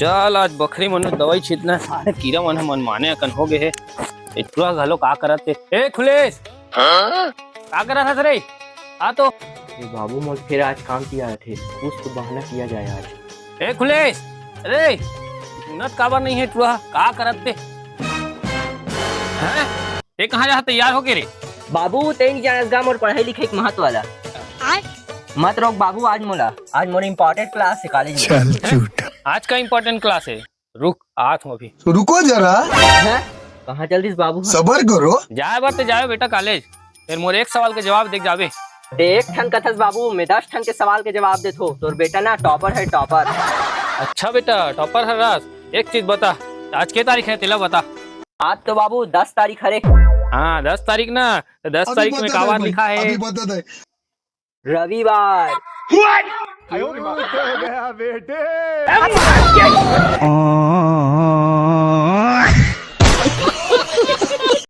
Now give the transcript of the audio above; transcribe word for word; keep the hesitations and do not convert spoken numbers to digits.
चल, आज बखरी मन में दवाई छीतना हे। सारे कीरा मन ह मनमाने अकन हो गे हे। ए टुरा घलो का करत हे? ए खुलेस, का करत हस रे? आ तो। ए बाबू, मोर फेर आज काम किया थे, कुछ तो बहाना किया जाए आज। ए खुलेस, अरे सुनत काबर नहीं हे टुरा, का करत हे? हैं? ते कहाँ जात हे तैयार होके रे? बाबू, ते नहीं जानस गा मोर पढ़ाई लिखाई के महत्व वाला। मत रोक बाबू, आज मोला, आज मोर इंपॉर्टेंट क्लास हे कॉलेज में। चल झूठा। आज का इंपॉर्टेंट क्लास हे? रुक, आत हूँ अभी। तो रुको जरा। हैं? कहाँ चल दिस बाबू? सबर करो। जाए बर ते जाए बेटा कॉलेज, फेर मोर एक सवाल के जवाब दे के जाबे। ते एक ठन कथस बाबू, मैं दस ठन के सवाल के जवाब देथो। तोर बेटा ना टॉपर हे, टॉपर। अच्छा बेटा, टॉपर हरस। एक चीज बता, आज के तारीख हे तेला बता। आज तो बाबू दस तारीख हरे। हाँ, दस तारीख ना, तो दस तारीख में का बार लिखा हे? अभी बता दे। रविवार।